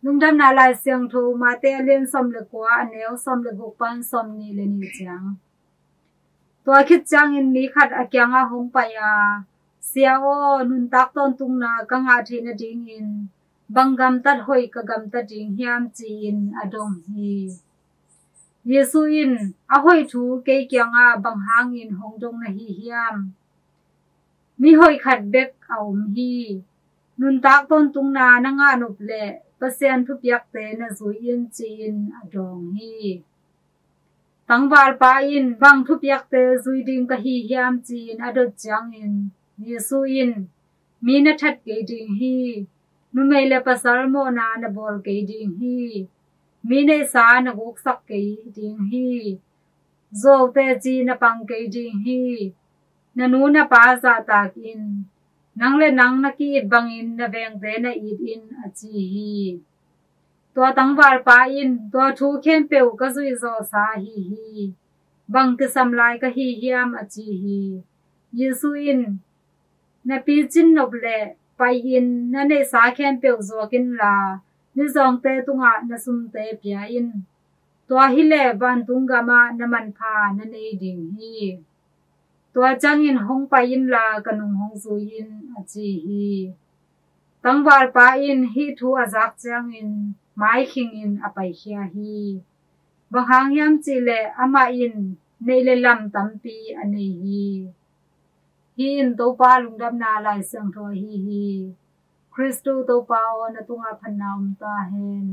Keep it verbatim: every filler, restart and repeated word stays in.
Lungdamna Lai Siangtho Mate a lian sawm le kua, a neu sawm le guk pan sawm nih le nih ciang. Tua khit ciangin mi khat a kiangah hong pai a, "Sia aw, nuntak tawntungna ka ngah theih nadingin bang gamtat hoih ka gamtat ding hiam?" ci-in a dong hi. Jesu in, "A hoih thu kei kiangah bang hangin hong dong na hi hiam? Mi hoih khat bek a om hi. Nuntak tawntungna na ngah nop leh Pasian thupiakte na zui in," ci-in a dawng hi. Tangvalpa in, "Bang thupiakte zui ding ka hi hiam?" ci-in a dot ciangin Jesu in, "Mi na that kei ding hi. Numei le pasal mawhna na bawl kei ding hi. Mi neihsa na guksak kei ding hi. Zuaute ci na pang kei ding hi. Na nu na pa zahtak in. Nang le nang na ki-it bangin na vengte na it in," a ci hi. Tua tangvalpa in, "Tua thu khempeuh ka zuih zawhsa ahi hi. Bang kisam lai ka hi hiam?" a ci hi. Jesu in, "Na picin nop leh pai-in na neihsa khempeuh zuak inla, mizawngte tungah na sumte pia in. Tua hileh vantung gamah na manpha na nei ding hi. Tua ciangin hong pai inla ka nung hong zui in," a ci hi. Tangvalpa in hih thu a zak ciangin maikhingin a paikhia hi. Bang hang hiam cihleh amah in neih le lam tampi a nei hi. Hih in Topa Lungdamna Lai Siangtho ahi hi. Khristu Topa aw, na tungah phatna om ta hen.